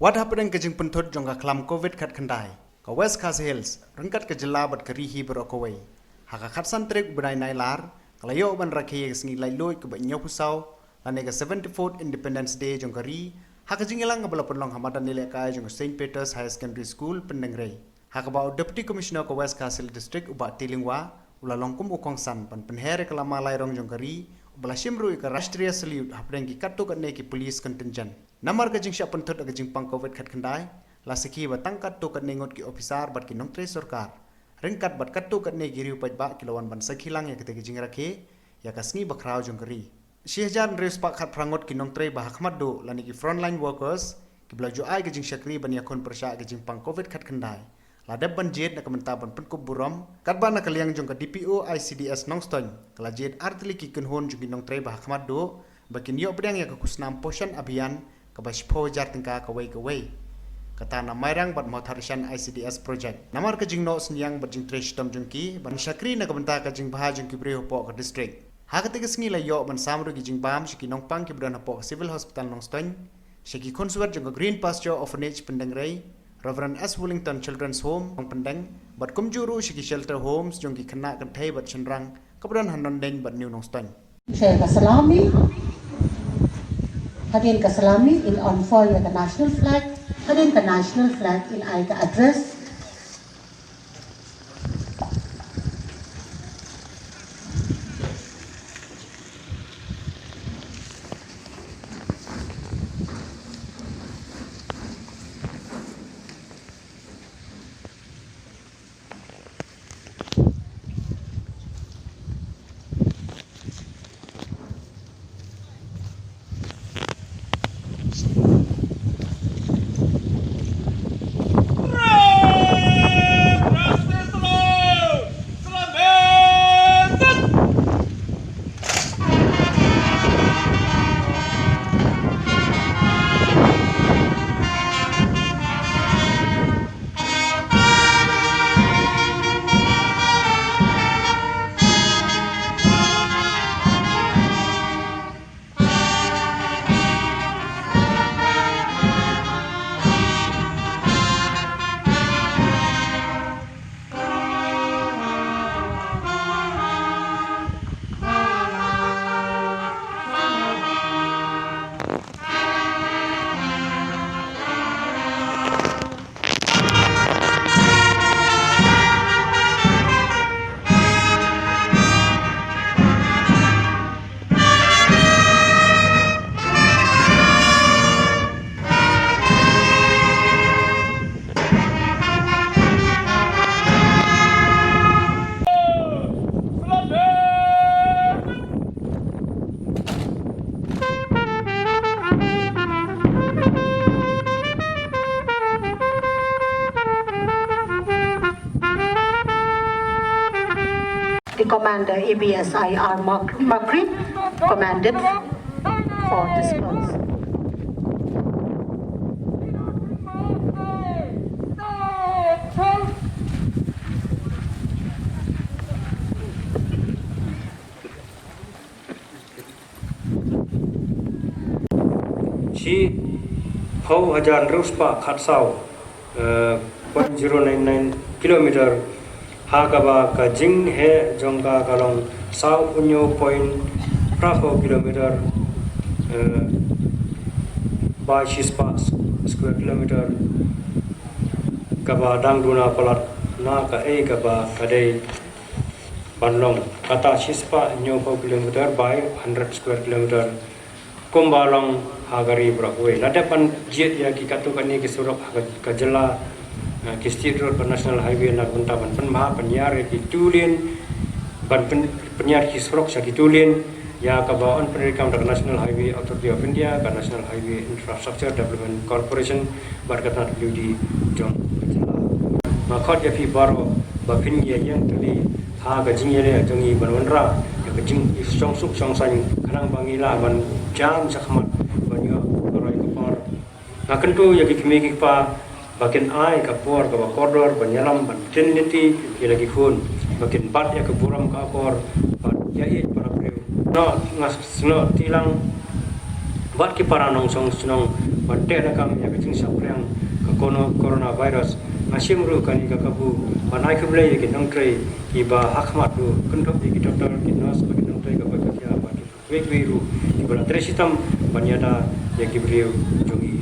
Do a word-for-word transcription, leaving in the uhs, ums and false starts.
Wat hapdeng ka jingpynthut jong ka khlam covid khatkhyndai, ka West Khasi Hills ryngkat ka jylla bad ka ri hi baroh kawei, ha ka khatsan tarik u bnai Nailar, ka la ïoh ban rakhe ïa ka sngi laitluid kaba hynñiewphew saw lane ka seventy-fourth Independence Day jong ka ri, ha ka jingïalang kaba la pynlong ha madan ïalehkai jong ka Saint Peter's Higher Secondary School, Pyndengrei. Ha kaba u Deputy Commissioner ka West Khasi Hills District, u Bah T. Lyngwa, u la long kum u kongsan ban pynher ïa ka lama lairong jong ka ri, uba la shim ruh ïa ka Rashtriya Salute hapdeng ki katto katne ki police contingent. Namar ka jingshah pynthut ha ka jingpang covid khatkhyndai, la sakhi ba tang katto katne ngut ki ophisar bad ki nongtrei sorkar, ryngkat bad katto katne ki riew paidbah, ki la wan ban sakhi lang ïa katei ka jingrakhe ïa ka sngi bakhraw jong ka ri. Shi hajar hynriew spah khatphra ngut ki nongtrei ba ha khmat duh lane ki frontline workers, kiba la ju ai ka jingshakri ban ïakhun pyrshah ka jingpang covid khatkhyndai, la dep ban jied na ka bynta ban pynkup burom, katba na ka liang jong ka D P O I C D S Nongstoiñ, ka la jied ar tylli ki kynhun jong ki nongtrei ba ha khmat duh ba kin ïoh pdiang ïa ka khusnam Poshan Abhiyan kaba shiphew hajar tyngka kawei kawei, kata na Mairang bad Mawthadraishan I C D S project, namar ka jingnoh synñiang bad jingtrei shitom jong ki ban shakri na ka bynta ka jingbha jong ki briew hapoh ka district. Ha katei ka sngi la ïoh ban sam ruh ki jingbam sha ki nongpang kiba don hapoh ka Civil Hospital Nongstoiñ, sha ki khunswet jong ka Green Pasture Orphanage Pyndengrei, Reverend S Willington Children's Home Nongpyndeng, bad kumjuh ruh sha ki shelter homes jong ki khynnah kynthei bad shynrang kaba don ha Nongdeiñ bad New Nongstoiñ. Share ka salami. Hadien ka salami, in unfurl ïa ka national flag. Hadien ka national flag, in ai ka address. The commander, A B S I R Mark-, Makri, commanded for this cause. Shiphew hajar hynriew spah khatsaw, eh, point zero nine nine kilometer, ha kaba ka jingheh jong ka ka long saw hynñiew point phra phew kilometer, eh, bai shispah square kilometer, kaba dang duna palat na kaei kaba ka dei ban long, kata shispah hynñiew phew kilometer by hundred square kilometer, kumba long ha ka ri baroh kawei. La dep ban jied ïa ki katto katne ki surok ha ka, ka jylla, eh, ki state road bad national highway na ka bynta ban pynbha pynïar ïa ki two lane, ban pyn-, pynïar ki surok sha ki two lane, ïa kaba yn pyntrei kam da ka National Highway Authority of India, ka National Highway Infrastructure Development Corporation, bad ka tnat W D jong ka jylla. Nga khot ïa phi baroh ba phin ïa ïeng tylli ha ka jingïaleh jong ngi ban wanrah ïa ka jingïashongsuk shongsaiñ, khnang ba ngi lah ban jam shakhmat ban ïoh ka roi ka par. Nga kyntu ïa ki kmie ki kpa ba kin ai ka por kaba kordor ban ïalam ban ktien lynti ïa la ki khun, ba kin bat ïa ka burom ka akor bad ïa ïeit para briew. Nga sngewthuh lang bad ki para nongshong shnong ban teh lakam ïa ka jingshah priang ka kono-, coronavirus. Nga shim ruh kane ka kabu ban ai khublei ïa ki nongtrei kiba ha khmat ruh, kynthup ïa ki doktor, ki nurse bad ki nongtrei ka paidbah bad kiwei kiwei ruh kiba la trei shitom ban ïada ïa ki briew jong ngi.